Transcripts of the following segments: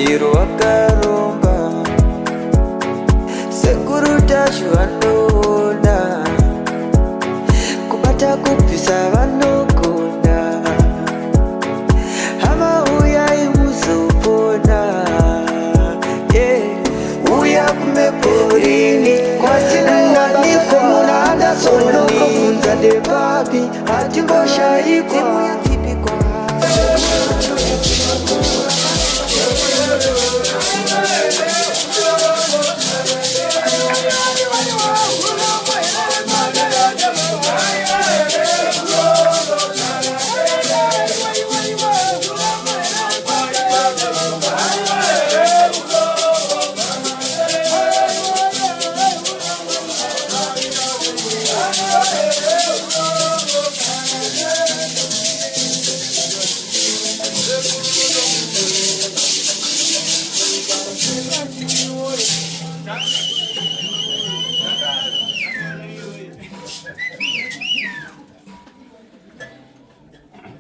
Chero wakaromba, Sekuru Tasvu vanoona, kubata kubvisa vanogona. Hama, uyai muzopona, yeah. Uya kumeporini kwatinowanikwa muna Anderson, kobvunza ndepapi, hatimboshayikwa.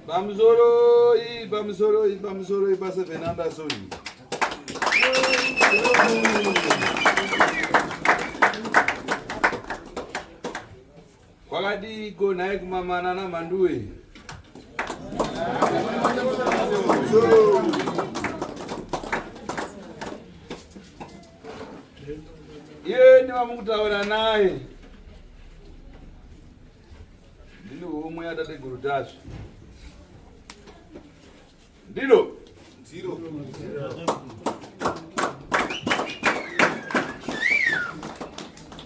Pamusoroi, pamusoroi, pamusoroi paSeven Anderson. Kwakadiko nhai kumamana naMhanduwe? Iye ndivamukutaura naye ndini homwe yatateguru Tasvu. Ndilo ndiro.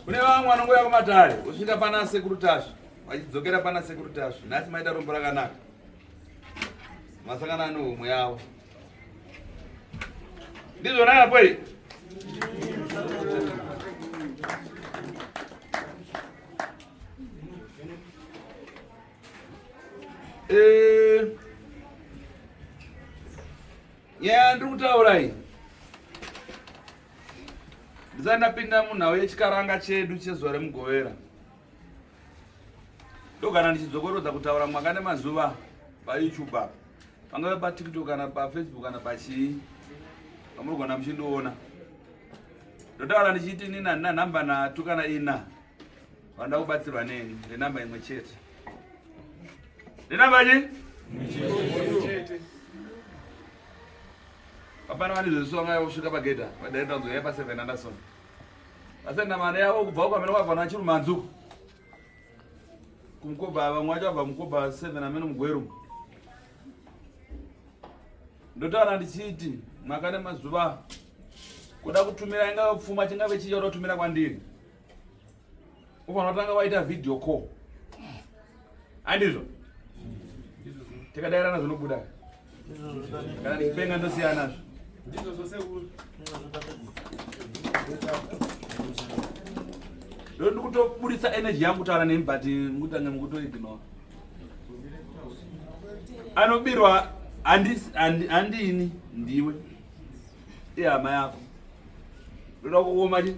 Kune vamwe vanongouya kumatare vosvika pana Sekuru Tasvu, vachidzokera pana Sekuru Tasvu. Nhasi maita rombo rakanaka, masangana nehomwe yavo. Ndizvona apo iri. Nyaya yandiri kutaura iyi, ndisati ndapinda munhau yechikaranga chedu chezuva reMugovera, ndogara ndichidzokorodza kutaura mwaka nemazuva paYouTube apa, pangave paTikTok kana paFacebook kana pachii pamurigona muchindiona. Ndotaura ndichiti nina handina nhamba nhatu kana ina vanoda kubatsirwa neni, nenhamba imwe chete. Nenhamba chi? Hapana vane zvesu vanga kusvika pagedha vadaita kunzi pa 7 Anderson. Vasenda mari yavo kubva uko amene kwabva naChirumanzu. Kumkoba vamwe vacho vabva Mukoba 7 amene muGweru. Ndotaura ndichiti mwaka nemazuva kuda kutumira ingave pfuma chingave chii chauda kutumira kwandiri, ufanira kutanga waita video call. Handizvo? Tikadairana zvinobuda. Kana ndichipenga ndosiyana nazvo. Ndodi kutoburitsa energy yangu kutaura nemi, but mukutange mukutoignore. Anobirwa handini, ndiwe, ihama yako. Ndoda kuoma chi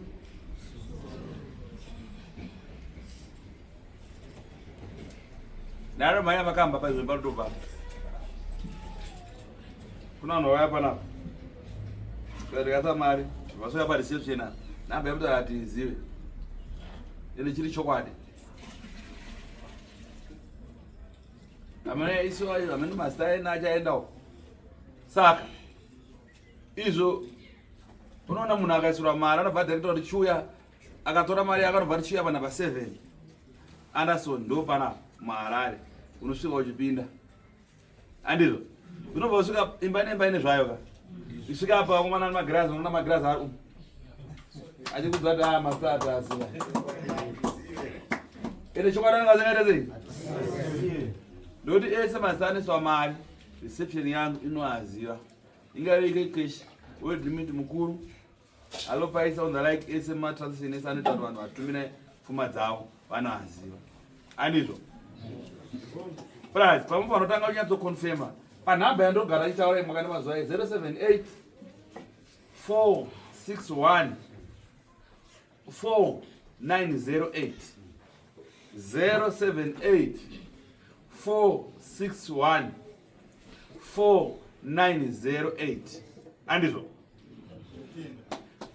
naro mhanya vakamba paizvo parutobva kuna vanhu vauya panapa ndikasa mari vasouya pareception apa, nhamba yekuti hatizive, ende chiri chokwadi. Amene isu amene mazita ena achaendawo. Saka izvo unoona munhu akaisirwa mari anobva director kuti chiuya, akatora mari yake anobva tichiuya panapa 7 Anderson, ndo panapa muHarare. Unosvika uchipinda, handizvo? Unobva usvika imba nemba ine zvayo ka. Isvika apa vakomana nemagirazi, unoona magirazi ari umu achikudza kuti a masata aziva. Ende chokwadi anenge asingaita sei? Ndokuti ese mazita aneswa mari, reception yangu inoaziva, ingave ike cash wedlimit mukuru alopaisa on the like, ese matransaction ese anoita kuti vanhu vatumire pfuma dzavo vanoaziva, andizvo? Plus pamufanira kutanga kunyatsoconfirma panhamba yandogara ichitaura imwaka nemazuva 078 461 4908, 078 461 4908, andizvo?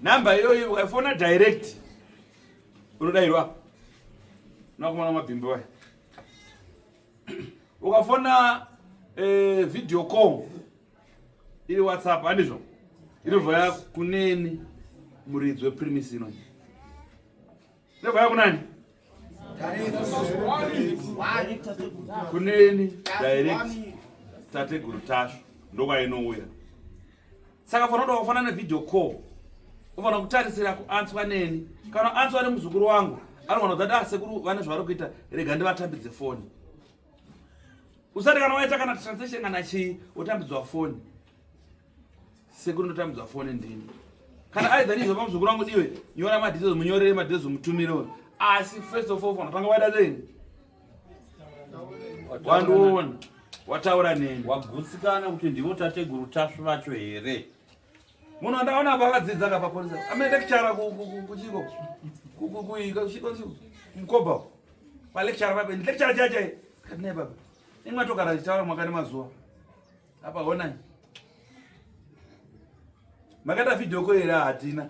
Nhamba iyoyi ukaifona direct unodairwa unakumana mabhimbi waya. Ukafona video call iri WhatsApp, handizvo, inobva yakuneni muridzi wepremise ino, inobva yakunani? Kuneni direct, Tateguru Tasvu, ndokwainouya. Saka fana kuda kufana nevideo call, ufanira kutarisira kuanswa neni. Kana answa nemuzukuru wangu, anogona kuti, "Ah, sekuru vane zvavari kuita, rega ndivatambidze foni." Usati kana waita kana transaction kana chii wotambidzwa foni. Sekuru ndotambidzwa foni ndini. Kana either nizvo pamuzukuru wangu, "Diwe, nyora madetails," munyorere madetails, mutumire. Asi first of all fanatanga waita sei? Wandiona, wataura neni. Wagutsikana kuti ndivo Tateguru Tasvu vacho here? Munhu andaona apa akadzidza kapapolisa, amene lecturer kuchiko kuMkoba, palecturer pape, lecturer chachai katinai baba imwe togara tichitaura mwaka nemazuva apa. Honai, makaita video call here? Hatina.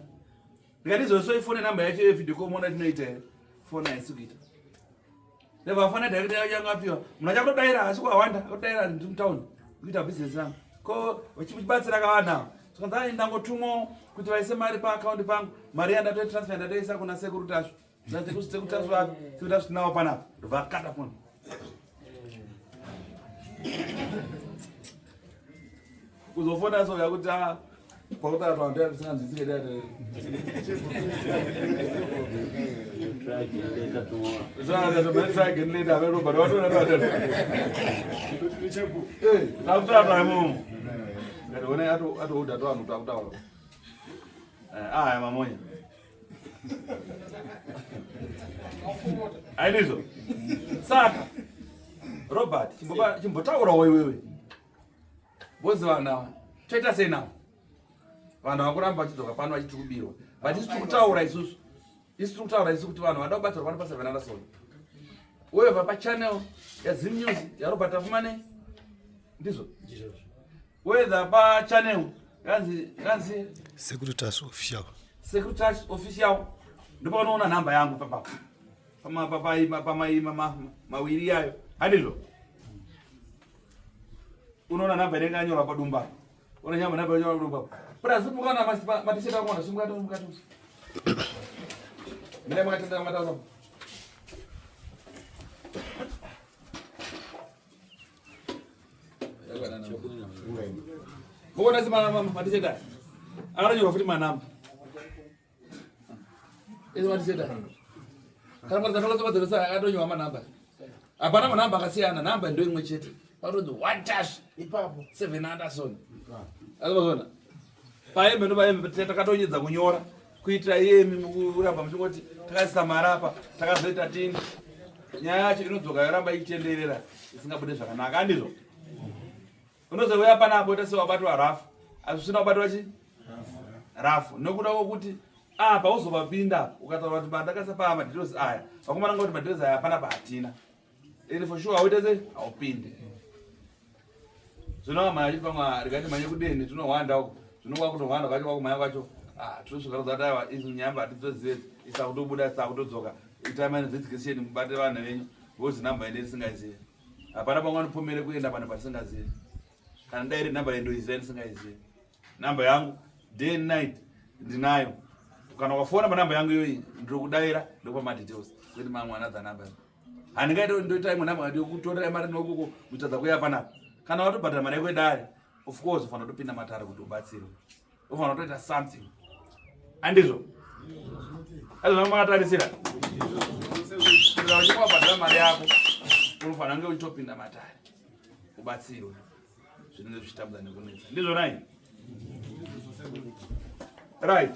Ndikati izvozvo ifone namba yacho yevideo call, mona tinoita here? Foni haisi kuita. Ndabva fona direct yacho apiwa munhu achakutodaira, asi kuawanda akutodaira, "Ndiri mutauni kuita bhizinesi rangu, ko vachibatsira kavana." Zvikanzi, "Ndangotumwawo kuti vaise mari paakaunti pangu, mari yandatotransfer ndatoisa kuna Sekuru Tasvu." Sekuru Tasvu vapi? Sekuru Tasvu tinawo panapa. Ndobva akata foni. Kuzofona so yakuti pakutaura vanhu tisinganzwisike. Try again later tomorrow. Try again later. Robert watoona takutaura imomo, ngatione atoudha to vanhu takutaura aya mamonya aindizvo. Saka Robert, chimbotaurawo iwewe bozi. Vanhu ava toita sei navo? Vanhu vakuramba vachidzoka pano vachiti kubirwa, but isu tiri kutaura isusu, isu tiri kutaura isu kuti vanhu vada kubatsirwa pano paSeven Anderson, weva pachannel yaZim News yaRobert Afumane, ndizvo, whether pachannel yanzi Sekuru Tasvu Official. Sekuru Tasvu Official, ndopaunoona nhamba yangu papapo pamaima mawiri yayo, handizvo? Unoona nhamba inenge yanyorwa padumba, una nyamba nhamba yanyorwa padumba. Plus mukaona matisheti akuona simukati mukati mire makatenda makataura. Muona si matisheti aya akanyorwa futi manamba ezi matisheti aya, kana matizakalotsopadzeresa akatonyorwa manamba. Hapana manamba akasiyana, namba ndo imwe chete, patonzi one Tasvu ipapo Seven Anderson. Azvazona paembe ndo paembe takatonyedza kunyora kuitira iyemi mukuramba muchingoti takaisa mari apa, takazoita tini. Nyaya yacho inodzoka yoramba ichitenderera isingabude zvakanaka, handizvo? Unozouya panapo ita sewabatwa rafu, asi usina kubatwa chi rafu, nokuda kwokuti apa uzovapinda ukataura kuti bandakaisa paa madetails aya, vakomana ngoti madetails aya hapana pahatina, and for sure hauite sei? Haupinde. Zvino vamhanya achiti pamwe rikati mhanye kudeni, tinohwanda uko, zvino kwakutohwanda kwacho, kwakumhanya kwacho, tinosvika tozati aiwa, izi nyamba hatidzozive, isa kutobuda, isa kutodzoka, itai mainvestigation mubate vanhu venyu, because namba ende tisingazivi. Hapana pamwe anopomere kuenda panhu patisingazivi. Kana dai iri namba yendoiziva, ndisingaizivi namba yangu day and night ndinayo. Kana ukafona panamba yangu iyoyi, ndiri ndokupa madetails, kwete mamwe another number. Handingaite ndoita imwe namba yokutorera mari nokuko kutadza kuuya panapa. Kana watobhadhara mari yako yedare, of course ufanira kutopinda matare kuti ubatsirwe, ufanira kutoita something, handizvo? Azvo makatarisira uchinge wabhadhara mari yako, unofanira kunge uchitopinda matare ubatsirwe. Zvinenge zvichitambudza nekunetsa, ndizvo nai? Right,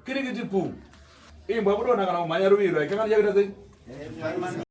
kirikiti pu imbwa kudonha kana kumhanya ruviro aikangani chakuita sei?